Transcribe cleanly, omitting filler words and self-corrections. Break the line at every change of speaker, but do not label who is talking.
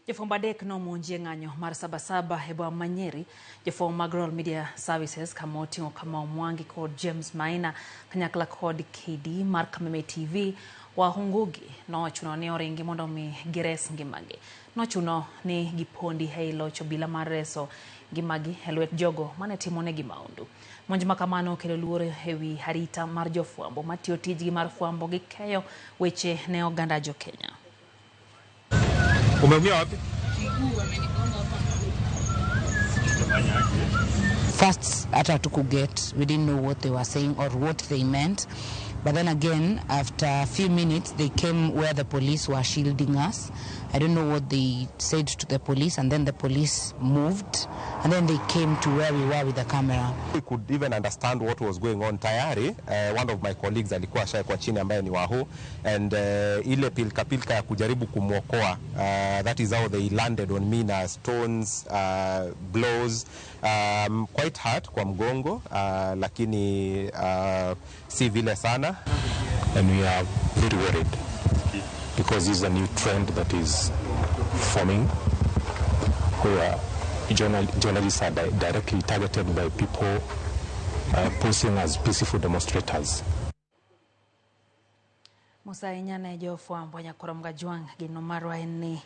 Jofwambo 3 nomonji e ng'anyo mar Sabasaba e boma ma Nyeri. Jofwambo mag Royal Media Services kama oting'o Kamau Mwangi kod James Maina kanyakla kod KD mar Kameme TV Wahungugi nochuno ni oringi mondo mi gires ngimagi. Nochuno ni gipondi ei loch obila mar reso ngimagi e lwet jogo mane timonegi maundu. Monj ma kamano okelo luoro ewi arita mar jofwambo matiyo tijgi mar fwambo gi keyo weche ne oganda jo Kenya.
Umeumia wapi?
First, hata hatukuget, we didn't know what they were saying or what they meant. But then again, after a few minutes, they came where the police were shielding us. I don't know what they said to the police, and then the police moved, and then they came to where we were with the camera.
We could even understand what was going on tayari. One of my colleagues alikuwa ashaekwa chini ambaye ni Wahu and ile pilka pilka ya kujaribu kumwokoa, that is how they landed on me na stones, blows, quite hard kwa mgongo, lakini si vile sana.
And we are very worried because this is a new trend that is forming where journalists are directly targeted by people posing as peaceful demonstrators.
Musa ahinya ne jofwambo nyakorom Gajwang' geno marwa en ni